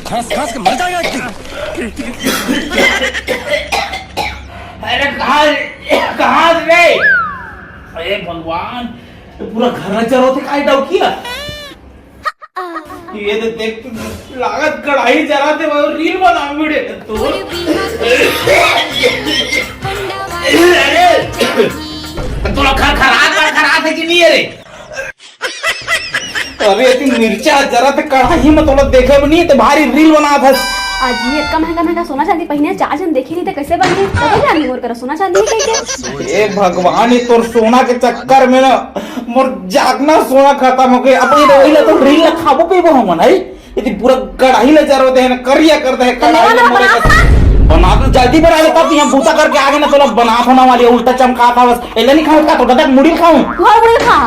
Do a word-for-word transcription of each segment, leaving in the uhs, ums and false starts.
खांस खांस के मर जाएगा एक दिन। अरे कहाँ, कहाँ से रे? अरे भगवान, ये पूरा घर जरो थे काई डौकिया। ये तो देख, लागत कढ़ाई जरा थे, वो रील बना वीडियो तो। अरे, तोला खर खरात, खर खरात है कि नहीं है रे? अरे, तू मिर्चा जरा ते कढ़ाई में तोला देखे भी नहीं, ते भारी रील बनात हस। अजी, इतना महंगा महंगा सोना चांदी पहिने, चार झन देखे नहीं ते कैसे बनी? तब जानी मोर करा सोना चांदी है कह के। ए भगवान, ये तोर सोना के चक्कर में ना मोर जातना सोना खत्म हो गया। अब ये रील तो रील ला खाबो पीबो हमन, है? ये तो पूरा कढ़ाई ला जरो दे है ना, करिया कर दे है, कढ़ाई धन्यवाद ला मोरे बना। बना तो जल्दी बना ले, तब यहाँ बूता करके आगे ना, तोला बना होना वाली है, उल्टा चमका था बस। एला नहीं खाऊं का, तो गदक मुड़ी खाऊं। तू और मुड़ी खा।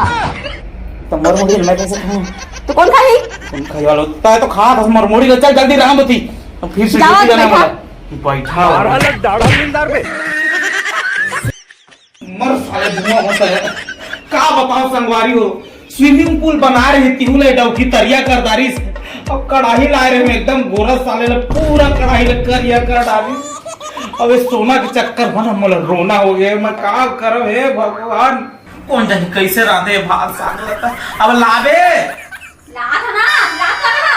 तो मोर मुड़ी मैं कैसे खाऊं? तो कौन खाही? कौन खाही वाला? तय तो खा था मोर मुड़ी, चल जल्दी रहन दो ती। अब फिर से जाओ, ड्यूटी जाना बैठा। वाला। बैठा हुआ। मारा लग डाढ़ा नींदर में। मर साले, धुआं होता है। का बताओ संगवारी हो, स्विमिंग पूल बना रहे, तिहू ले डौकी तरिया कर डारिस। अब कढ़ाई लाए रहे, एकदम गोरस साले ले, पूरा कढ़ाई ले करिया कर डारिस। अब ये सोना के चक्कर में ना मोला रोना हो गया, मैं का करब हे भगवान। कौन जाने कैसे रांधे भात साग रहता। अब लाबे। लात ना, लात ना।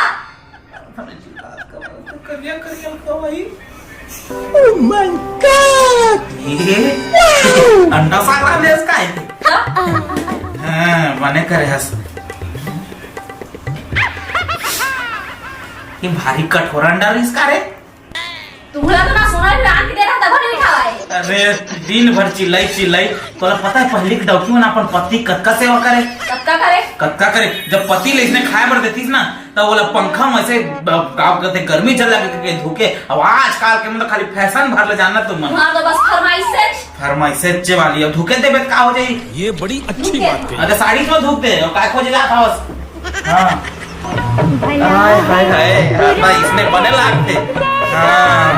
करिया, करिया का भाई। Oh my God! ये अंडा साग रांधे हस का है? हाँ, बने करे हस। ये भारी कठोर अंडा रहिस का रे? तुमला तो ना सोना भी रांध के दे रहा, तब नहीं खावा है। अरे, दिन भर चिल्लाई, चिल्लाई। तोला पता है, पहले के डौकी मन अपन पति कतका सेवा करे? कतका करे? कतका करे? जब पति ले इसने खाए बर देतीस ना, तब ओला पंखा में से ब-, का कहते, गर्मी चल लगे के धुके। अब आजकल के मतलब खाली फैशन भर ले जाना तुम मन। तुम्हारा तो बस फरमाइश है। फरमाइश है चे वाली, अब धुके देबे त का हो जाई? ये बड़ी अच्छी धुके। बात कही। अरे साड़ी में धुक दे, और काय खोजे जात हवस? हाँ। हाय, हाय, हाय, हाँ, इसने बने लागते। हाँ।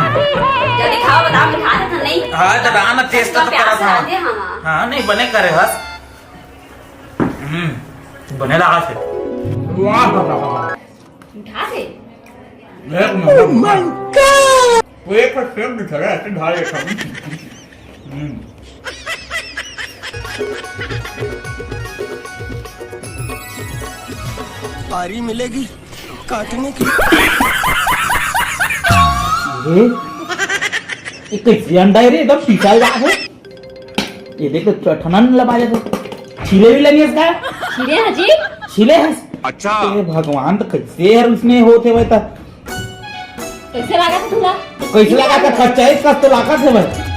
जल्दी खाओ, बताओ, मिठा है तो नहीं? हाँ, तो रहा ना, taste तो प्यास करा था। लगे, हाँ। हाँ, नहीं, बने करे हस। हम्म, बने लगा थे। वाह, वाह, वाह, वाह। मिठा थे? एक नंबर। Oh my God! वो एक बार सेम दिखा रहा है, ऐसे ढाल एक हम। हम्म। पारी मिलेगी काटने की। ये, ये कैसे अंडा है रे? एकदम पीछा हुआ है। ये देख तो ठनन लगा जाते। छीले भी लगी इसका। छीले हैं जी? छीले हैं। अच्छा। ए भगवान, तो कैसे यार उसने होते हुए था। कैसे लागत है तुला? कैसे लागत है? कच्चा ही कस तो लागत है भाई।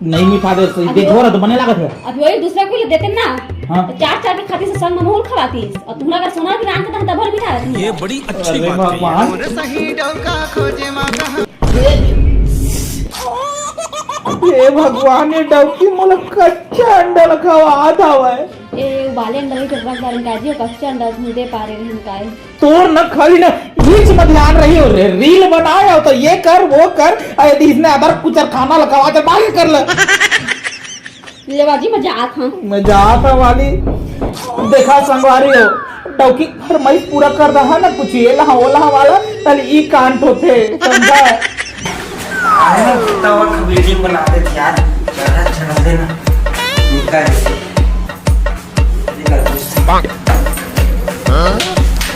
नहीं मिठा दे, सही अभी देख, वो हो रहा तो बने लागत है। अभी वही दूसरा कोई देते ना, हाँ। तो चार चार के खाती से संग मनोहर खवाती, और तुला अगर सोना की रांध तो तब भर मिठा रहती। ये बड़ी अच्छी अरे बात कही। भगवान। सही डौका खोजे माता। हे भगवान, ये डौकी मोला कच्चा अंडा ल खवात हवय। ए, उबाले अंडा ही तो रख डालन काजी, कच्चा अंडा नहीं दे पा रहे हैं काय। तोर न खाली न बीच में ध्यान रही हो रे, रील बनाए हो तो ये कर, वो कर, अरे यदि इसने अदर कुचर खाना ल खवात हे, बाकी कर ले। लेवा जी, मैं जात हूँ। मैं जात हूँ वाली। देखा संगवारी हो, डौकी फरमाइश पूरा कर रहा ना, कुछ ये लहा, वो लहा वाला, तल ई कांड होथे, समझा? अरे ना, कुत्ता और video बना दे यार, चढ़ा, चढ़ा दे ना। निकाल। निकाल।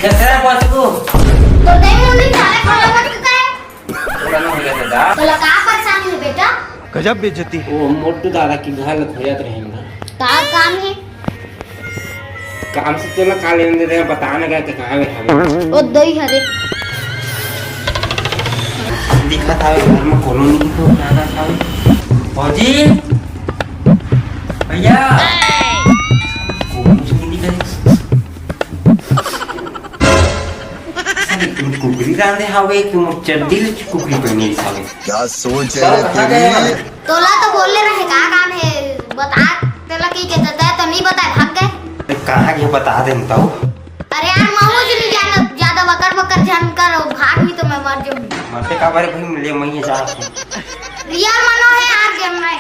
कैसा है बॉस को? तो दे मुंडी सारे खोला मत का है? बोला ना हो गया था। तोला का परेशानी है बेटा? गजब बेइज्जती। वो मोटू दादा की घर में खोजत रहे ना। का काम है? काम से तो ना काल लेने दे, बता ना गया तो कहाँ में था। ओ दोई हरे। दिखा था घर में कोनो नहीं तो क्या था। फौजी, भैया। कुछ नहीं दिखा। साली, तुम कुकरी रांधे हावे, तुम चड्डी ले कुकरी पहने हावे। क्या सोच है तेरी? तोला तो बोलले रहे, का काम है? बता, तेला की के देता है तो नहीं बताए, भाग गए। तो कहाँ के बता दे बताओ। अरे यार, महूँ जी नहीं जाना, ज्यादा बकर बकर झन कर, भाग नहीं तो मैं मर जाऊँ। मरते का बारे भाई, ले मैं ये जा। रियल मनो है यार गेम में।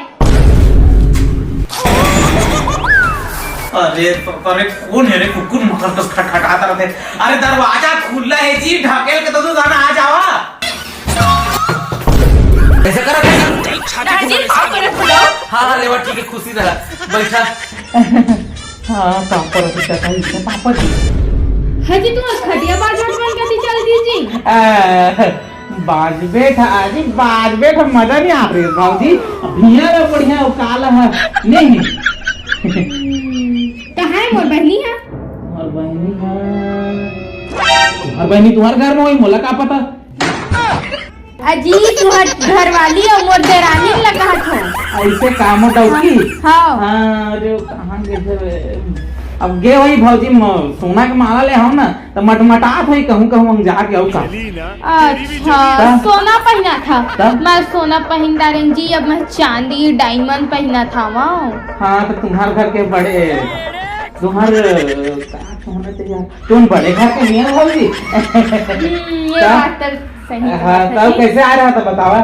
अरे, अरे, कौन है रे? कुकुर मकर कस खटखटात रहिथे। अरे, दरवाजा खुल्ला हे जी, ढकेल के तो तू जाना आ जावा। ऐसा करा, कैसा? दादाजी, पाँव परत हँव। हाँ, हाँ, लेवा, ठीक है, खुशी रहा। बैठा। हाँ, पाँव परत हँव, पापा जी। हाँ जी, तू खटिया बाज बन के चल दी जी। आ, बाजबे था, अरे बाजबे था, मजा नहीं आ रही भाजी। भैया ला बढ़िया उकाल है, नहीं? कहाँ है मोर बहिनी है? और बहिनी है, और बहिनी तुम्हारे घर में होही, मोला का पता? अजी, तुहर घरवाली अउ मोर देरानी ला कहत हँव। ऐसे काम होता उसकी? हाँ। हाँ, अरे वो कहाँ गए थे? अब गे होही भौजी, म-, सोना के माला ले हँव ना, त मटमटात होही, कहूँ कहूँ हम जाके अउ का। अच्छा, का? सोना पहिना था। तब? मैं सोना पहिन डारेन जी, अब मैं चांदी diamond पहिना था वहाँ। हाँ, तो तुम्हारे घर के बड़े, तुम्हारे, का कहना चाहिए? तुम बड़े घर के नहीं हो भौजी? हम्म, ये का? बात तो सही हाँ, बोला तब जी। कैसे आ रहा था बतावा?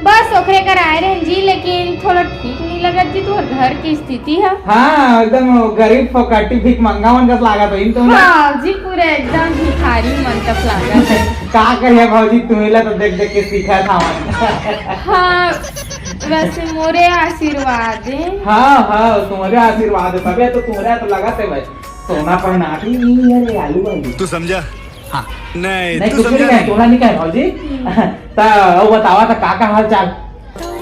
बस ओकरे कर आए रहेन जी, लेकिन थोड़ा ठीक नहीं लगत जी, तोर घर की स्थिति है। हाँ, एकदम गरीब फोकटी भीख मंगा मन कस लागत होही तुम। हाँ जी, पूरे एकदम भिखारी मन कस लागत है। का करिए भौजी, तुम्हें ला तो देख देख के सीखा था मन। हाँ, वैसे मोरे आशीर्वाद है। हाँ, हाँ, तुम्हारे आशीर्वाद है, तबे तो तुम्हारे तो लगा थे भाई। सोना पहना दी, ये रे आलू वाली। तू समझा? हाँ। नहीं, नहीं, तू कुछ समझा नहीं कहे, नहीं। तोला नहीं कहे, भौजी। हम्म। त, अब बतावा, त का, का हाल चाल?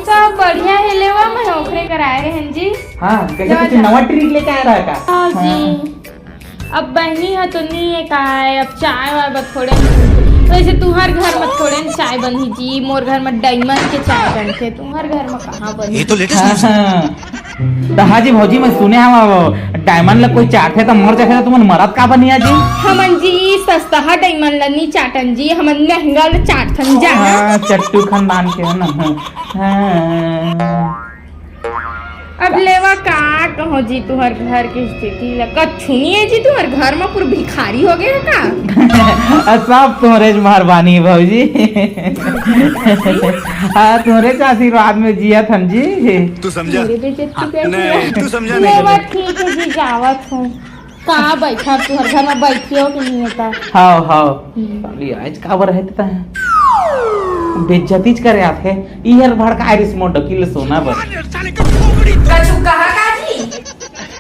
सब बढ़िया है, लेवा, मैं ओकरे कर आए रहेन जी। हाँ, कैसे जवा, कुछ जवा। नवा trick लेके आए रहा का? हाँ जी। हाँ। अब बहिनी ह तो नहीं है का है, अब चाय वाय बर थोड़े न, वैसे तुहर घर में थोड़े न चाय बनही जी, मोर घर में diamond के चाय बनथे, तुहर घर में कहाँ बनही? ये तो latest news है। हाँ, हाँ। त हाँ जी भौजी, मैं सुने हँव, diamond ला कोई चाटथे त मर जाथे, त तुमन मरत का बनिया जी? हमन जी सस्ता diamond ला नी चाटन जी, हमन महंगा ला चाटथन जा। हाँ, चट्टू खानदान के है ना। हाँ। अब लेवा का कहो जी, तुहर घर के स्थिति ला कछु नहीं है जी, तुहर घर में पूरा भिखारी हो गए है का? आ, सब तोहरे ज मेहरबानी है भौजी। हाँ, तोहरे ज आशीर्वाद में जियत हन जी। तू समझा? मेरे बेइज्जती हाँ, कैसी नहीं, है? तू समझा नहीं। लेवा ठीक है जी, जावत हँव। का बैठा, तुहर घर में बैठे हो कि नहीं होता? हाव, हाव। हम्म। साली आज काबर है त बेइज्जती च करे आथे। ई हर भड़काए रिस मोर डौकी ल सोना बर। कछु कहा का जी?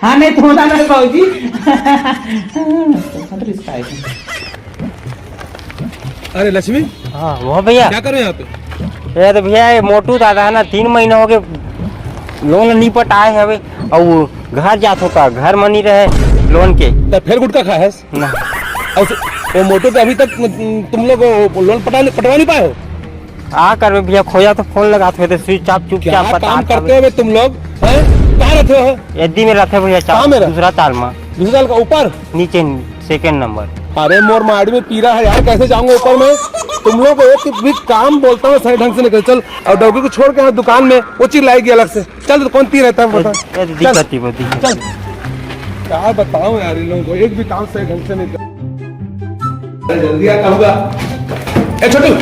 हाँ, नहीं, तोला नहीं, बाबूजी। तो खतरी से आए। अरे लक्ष्मी, हाँ, वो भैया। क्या कर रहे हो यहाँ पे? ये तो भैया, ये मोटू दादा है ना, तीन महीना हो गए, loan नहीं पटाए हवे, अउ वो घर जात हो का, घर में नहीं रहे loan के। तो फिर गुटखा खाए है? ना। और सु-, वो मोटू तो अभी तक तुम लोग वो loan पटा, पटवा नहीं पाए हो? आ कर भैया, खोया तो phone लगात होते, switch off, चुपचाप क्या बता काम करते हो बे तुम लोग, हैं? कहाँ रहते हो? एदी में रहते भैया, कहाँ में रह-, दूसरा ताल में। दूसरा ताल का ऊपर? नीचे, second number। अरे मोर माड़ी में पीरा है यार, कैसे जाऊंगा ऊपर में? तुम लोग को एक भी काम बोलता हूँ सही ढंग से नहीं करते। चल, और डौकी को छोड़ के यहाँ दुकान में वो चिल्लाएगी अलग से। चल, तो कौन पी रहता है बता? ए, ए, चल। दिक्कत ही बहुत, दिक्कत। चल। क्या बताऊं यार इन लोगों को, एक भी काम सही ढंग से नहीं कर। अरे जल्दी आ, कहूँगा। ए छोटू,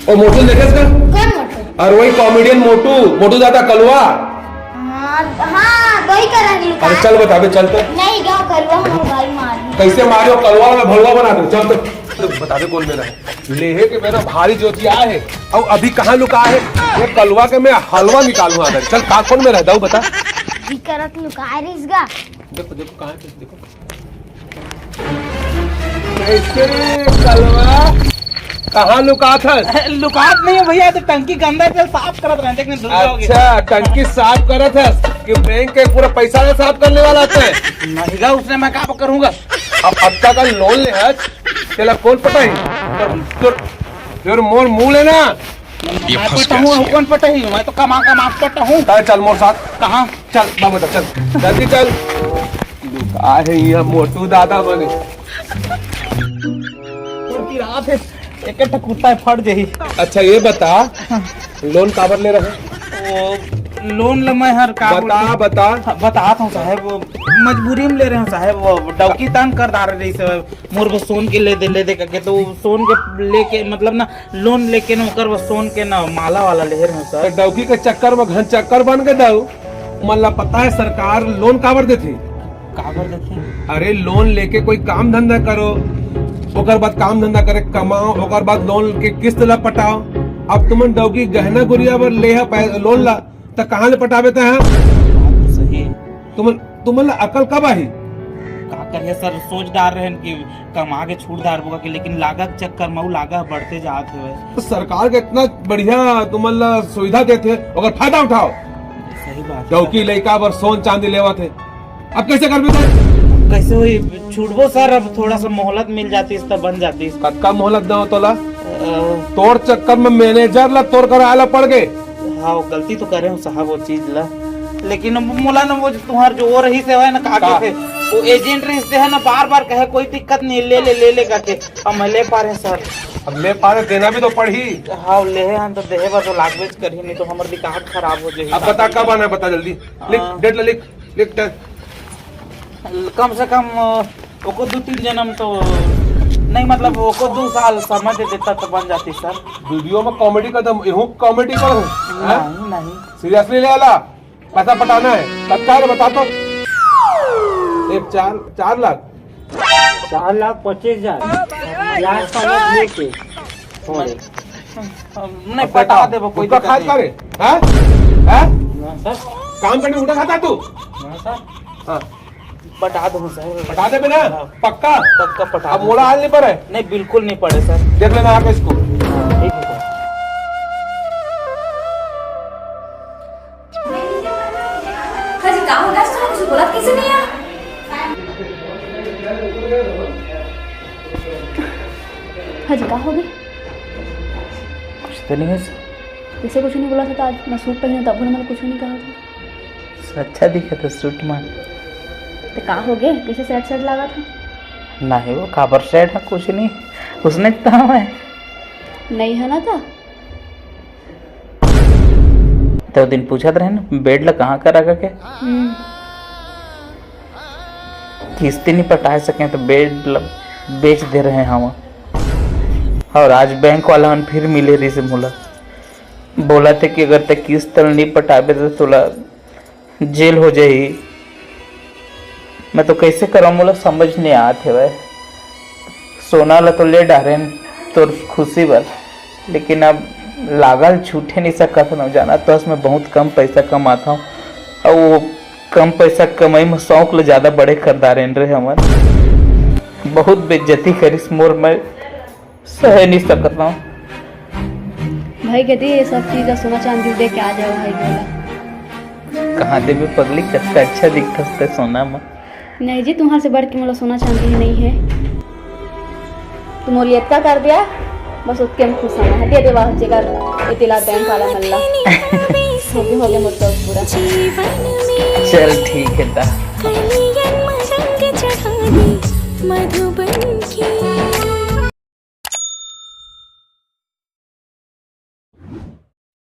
वो मोटू देखे इसका? कौन मोटू? और वही comedian मोटू, मोटू दादा कलवा। हाँ, हाँ, वही करा लुका। अरे चल बता बे, चल तो। नहीं, गाँव कलवा हमारे भाई मार। कैसे मारे हो कलवा में भलवा बना दो, चल तो। तो बता दे कौन मेरा है। लेहे के मेरा भारी जोतिया है, और अभी कहाँ लुका है? ये कलवा के मैं हलवा निकालूँ आधा। चल, का कौन मेरा है, दाऊ बता। जी करत लुका है रिसगा। देखो, देखो, कहाँ है, देखो। कैसे रे कलवा? कहाँ लुकात हस? लुकात नहीं है भैया, तो टंकी गंदा है, चल साफ करत रहे, देख, धुल जाओगे। अच्छा, टंकी साफ करत हस कि बैंक के पूरा पैसा ला साफ करने वाला था? नहीं गा, उसने मैं का करूँगा? अब अतका का loan ले हस, तेला कौन पटाही? तोर, तोर, तोर मोर मुँह ले ना। ये मैं फंस गया पटाहूँ, सी। कौन पटाही? मैं तो कमा कमा के पटाहूँ। चल, चल मोर साथ। कहाँ? चल, बाबू, चल, चल। जल्दी चल। का है यहाँ मोटू दादा बने? और की रात है, एक एक कुत्ता है, फट जाही। अच्छा, ये बता, loan काबर ले रहे? वो loan ले मैं हर का बता, बोलते? बता। हाँ, बतात हँव साहेब, वो मजबूरी में ले रहे हँव साहेब, वो डौकी तंग कर डारे रहिस, मोर बर सोन के ले दे, ले दे करके, तो वो सोन के लेके, मतलब ना, loan लेके ना, ओकर बर सोन के ना माला वाला ले रहे हँव तो सर। डौकी के चक्कर में घन चक्कर बन के दाऊ। मन ला पता है सरकार loan काबर देथे? अरे, लोन लेके कोई काम धंधा करो, ओकर बाद काम धंधा करे कमाओ, ओकर बाद लोन के किस्त ला पटाओ। अब तुमन डौकी गहना गुरिया बर ले हा पै-, लोन ला, त कहाँ ले पटाबे तैं हा? बात तो सही है। तुमन, तुमन ला अकल कब आही? का करिए सर, सोच डार रहे हैं कि कमा के छूट डारबो के, लेकिन लागत चक्कर में उ लागा बढ़ते जात हवे। तो सरकार के इतना बढ़िया तुमन ला सुविधा देथे, ओकर फायदा उठाओ। सही बात है। डौकी लइका बर सोन चांदी लेवत हे, अब कैसे करबे तैं? कैसे होई? छूटबो सर, अब थोड़ा सा मोहलत मिल जाती, इस तब बन जाती। कतका मोहलत दव तोला? अ, तोर चक्कर में मैनेजर ला तोर करा आला पड़ गे। हाँ, वो गलती तो करे हूँ साहब, वो चीज ला, लेकिन अब मोला ना वो जो तुम्हार जो वो रही से है ना, का का? कहते, वो एजेंट रही से है ना, बार बार कहे कोई दिक्कत नहीं, ले ले, ले ले करके, अब मैं ले पा रहे सर। अब ले पा रहे, देना भी तो पड़ही। हाँ, ले हैं तो देहे बर तो लागबेच करही, नहीं तो हमर दिमाग खराब हो जाही। अब बता कब आना है, बता जल्दी। लिख, हाँ। डेट ला लिख, लिख टाइम। कम से कम, अ, ओको दू तीन जन्म तो नहीं, मतलब ओको दू साल समय दे देता तो बन जाती सर। वीडियो में कॉमेडी का दम, एहू कॉमेडी का है, हैं? नहीं, नहीं। सीरियसली ले आला, पैसा पटाना है, तत्काल बता तो। एक चार, चार लाख। चार लाख पच्चीस हजार। ब्याज समेत लेके। थोड़े। नहीं, अब पटा बताओ, देबो, कोई गुटखा दिक्कत खात नहीं। का रे? हैं? हैं? ना सर। काम करने गुटखा खाता तू? ना सर। हाँ। पटा दूँ सर। पटा देबे ना? हाँ। पक्का? पक्का पटा अब दूँ मोला सर। हाल नहीं पड़े? नहीं, बिल्कुल नहीं पड़े सर। देख लेना आके इसको। हाँ, ठीक है सर। हाँ जी, का हो गया? कुछ बोला कैसे नहीं यार? हाँ जी, का हो गया? कुछ तो नहीं है सर। कैसे कुछ नहीं बोला था तो आज मैं सूट पहने तब भी मैंने कुछ नहीं कहा था। अच्छा दिखा था सूट में। तो का हो गया? कैसे सैड सैड लगा था? नहीं वो काबर सैड है, कुछ नहीं। उसने कहा मैं नहीं है ना था। तो दिन पूछत रहे ना बेड ला कहाँ का रखा के। हम्म। किस्ती नहीं पटाए सके तो बेड ला बेच दे रहे हम। और आज बैंक वाला मन फिर मिले रही से मोला, बोला थे कि अगर ते किस्त ला नहीं पटाबे तो तोला जेल हो जाही। मैं तो कैसे करम, मोला समझ नहीं आत हवय। सोना ला तो ले डारेन तोर खुशी बर, लेकिन अब लागल छूटे नहीं सकत हन। जाना तो मैं बहुत कम पैसा कमाता हूँ, और वो कम पैसा कमाई में शौक ला ज्यादा बड़े कर डारेन रे हमन। बहुत बेइज्जती करिस मोर, मैं सह नहीं सकत हूँ। भाई कहती ये सब चीज सोना चांदी दे के आ जाओ भाई बोला। कहाँ देबे पगली, कतका अच्छा दिखथस ते सोना में। नहीं जी, तुम्हारे से बढ़ के मोला सोना चांदी ही नहीं है। तुम मोर ये इतना कर दिया, बस उतके में खुश हूँ मैं। दे दे वाह जेकर इतिला बैंक वाला मल्ला। हो गया, हो गया मोर शौक पूरा। चल ठीक है ता। मधुबन